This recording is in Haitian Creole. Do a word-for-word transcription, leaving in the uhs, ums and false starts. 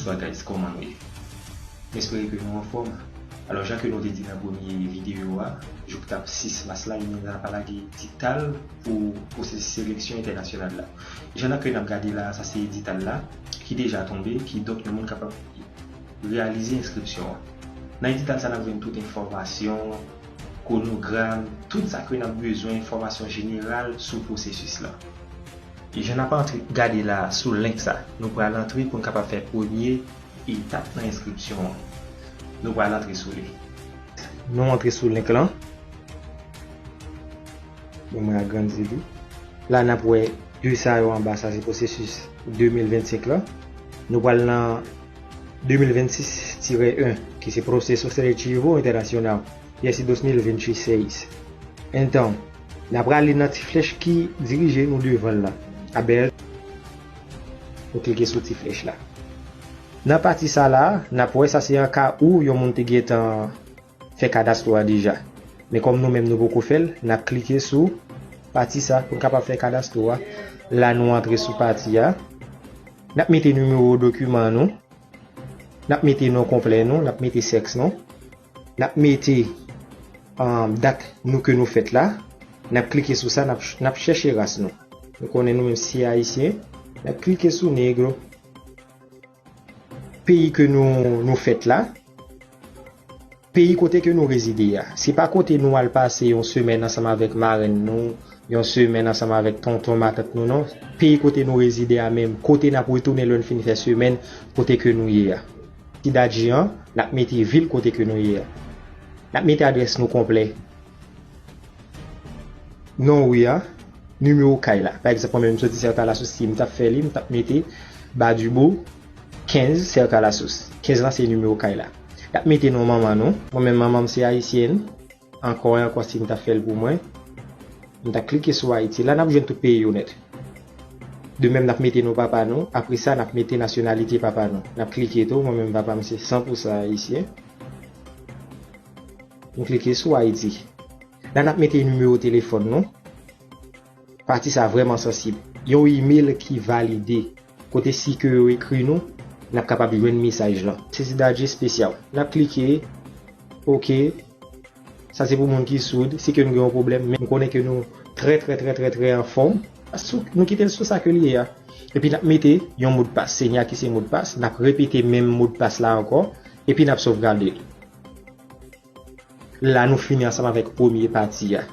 Bonsoir guys, kòman nou ye? M espere ke nou anfòm. Alò, jan ke nou te di nan premye videyo a, jou k t ap sis mas la, UNINDA pa lage ti tal pou pwosesis seleksyon entènasyonal la. Jan nan ke n ap gade la, sa se edital la ki deja tonbe, kidonk yon moun kapab reyalize enskripsyon an. Nan edital sa, n ap jwenn tout enfòmasyon, kwonogram, tout sa ke n ap bezwen, enfòmasyon jeneral sou pwosesis la. E jan n ap antre gade la sou link sa, nou pral antre pou n kapab fè premye etap nan enskripsyon an. Nou pral antre sou li. Nou antre sou link lan. Bon, mwen agrandi li. La, n ap wè de sa yo anba sa, se pwosesis de mil vennsenk lan. Nou pral nan de mil vennsis tirè en, ki se Processo Seletivo Internacional de Estudos mil vinte e seis. Enton, n ap prale nan ti flèch ki dirije nou devan l la. Aberto. Nou klike sou ti flèch la. Nan pati sa la, n ap wè sa se an ka ou yon moun te gentan fè kadastro a deja. Men kòm nou menm nou poko fè l, n ap klike sou pati sa pou n kapab fè kadastro a. La nou antre sou pati a. N ap mete nimewo dokiman nou. N ap mete non konplè nou, n ap mete sèks nou. N ap mete um, dat nou ke nou fèt la. N ap klike sou sa, n ap, n ap chèche ras nou. Nou konnen nou menm se ayisyen. N ap klike sou negro. Peyi ke nou, nou fèt la. Peyi kote ke nou rezide a. Se pa kote nou al pase yon semèn ansanm avèk marenn nou, yon semèn ansanm avèk tonton matant nou, non. Peyi kote nou rezide a menm, kote n ap retounen lè n fin fè semèn, kote ke nou ye a. Sidadi an, n ap mete vil kote ke nou ye a. N ap mete adrès nou konplè. Non ri a, nimewo kay la. Pa egzanp, mwen menm m soti Sèkal Asous, si m t ap fè li, m t ap mete Badibo kenz Sèkal Asous. Kenz lan se nimewo kay la. N ap mete non manman nou. Mwen menm manman m se ayisyèn. Ankò e ankò si m t ap fè l pou mwen. M t ap klike sou Ayiti. La n ap jwenn tout peyi yo nèt. De menm n ap mete non papa nou. Apre sa n ap mete nasyonalite papa nou. N ap klike tou. Mwen menm papa m se san pou san ayisyen. M klike sou Ayiti. La n ap mete nimewo telefòn nou. Pati sa vrèman sansib. Yon email ki valide. Kote si ke yo ekri nou, n ap kapab jwenn mesaj lan. Se ti dadji espesyal. N ap klike, oke. Sa se pou moun ki soud. Si ke nou gen yon pwoblèm, men m konnen ke nou trè, trè, trè, trè, trè anfòm. Sou, nou kite l sou sa ke li ye a. Epi n ap mete yon modpas. Se nya ki se modpas. N ap repete menm modpas la ankò. Epi n ap sovgade l. La nou fini ansanm avèk premye pati a.